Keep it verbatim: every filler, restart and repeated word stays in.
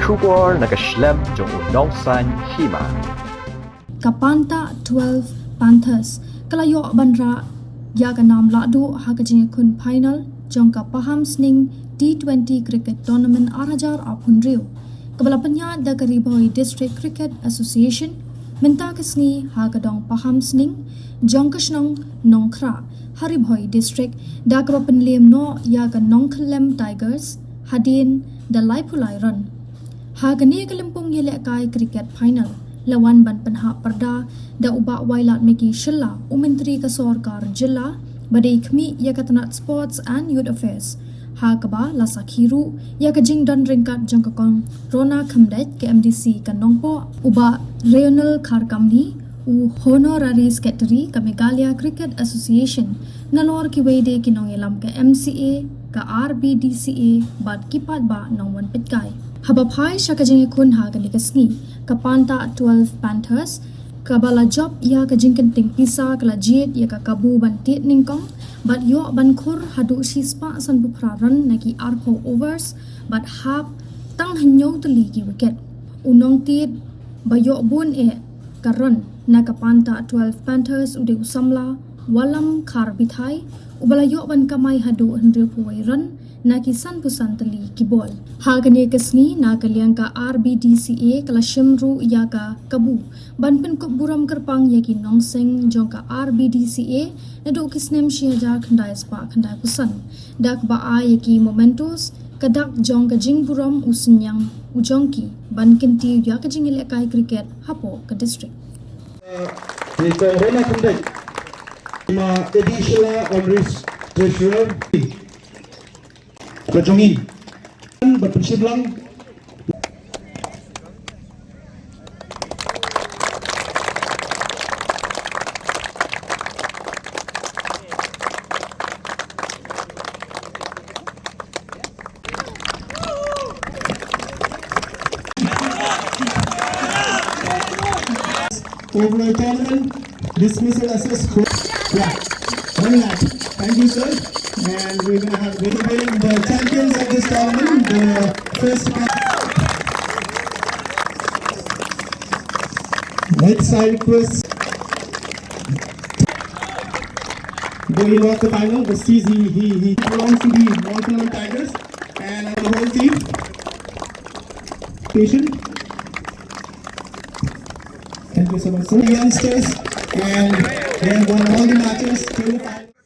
Khubor na ka shlem jong u Nongsaiñ Hima. Ka Pantah twelve Panthers ka la ïoh ban rah ïa ka nam lahduh ha ka jingïakhun final jong ka Pahamsning T twenty Cricket Tournament ar hajar arphew hynriew, kaba la pynïaid da ka Ri Bhoi District Cricket Association mynta ka sngi ha ka dong Pahamsning jong ka shnong Nongkhrah ha Ri Bhoi District, da kaba pynliem noh ïa ka Nongkyllem Tigers hadien da laiphew lai run. Ha kane ka lympung ïalehkai cricket final la wan ban pynhap pyrda da u Bah Wailadmiki Shylla, u Myntri ka Sorkar Jylla ba dei khmih ïa ka tnat Sports and Youth Affairs, ha kaba la sakhi ruh ïa ka jingdon ryngkat jong ka Kong Rona Khymdeit, ka M D C ka Nongpoh, u Bah Rayonel Kharkamni, u Honorary Secretary ka Meghalaya Cricket Association, nalor kiwei de ki nongïalam ka M C A, ka R B D C A bad ki paidbah nongwan peitkai. Haba phai sha ka jingïakhun ha kane ka sngi, ka Pantah twelve Panthers kaba la jop ïa ka jingkynting pisa ka la jied ïa ka kabu ban tied nyngkong bad ïoh ban khur haduh shispah sanphew phra run na ki arphew overs bad hap tang hynñiew tylli ki wicket. U nongtied ba ïoh bun eh ka run na ka Pantah twelve Panthers u dei u samla Wallamkhar Bithai, uba la ïoh ban kamai haduh hynriewphew wei run na ki sanphew san tylli ki bol. Ha kane ka sngi, na ka liang ka R B D C A ka la shim ruh ïa ka kabu ban pynkup burom kyrpang ïa ki nongseng jong ka R B D C A naduh ki snem shi hajar khyndai spah khyndaiphew san, da kaba ai ïa ki mementos, ka dak jong ka jingburom, u synñiang u jong ki ban kyntiew ïa ka jingïalehkai cricket hapoh ka district. Te ka Rona Khymdeit, ma Eddie Shylla, Honorary Treasurer ka jong ngi, ba pynshim lang. Overall tournament, dismissal assist. Yeah, one lakh. Thank you, sir. And we're gonna have the champions of this tournament, the first. Next, I request. Though he lost the final, but still he, he, he belongs to the Nongkyllem Tigers and the whole team. Patient. Thank you so much, sir. Youngsters, and they have won all the matches till the final.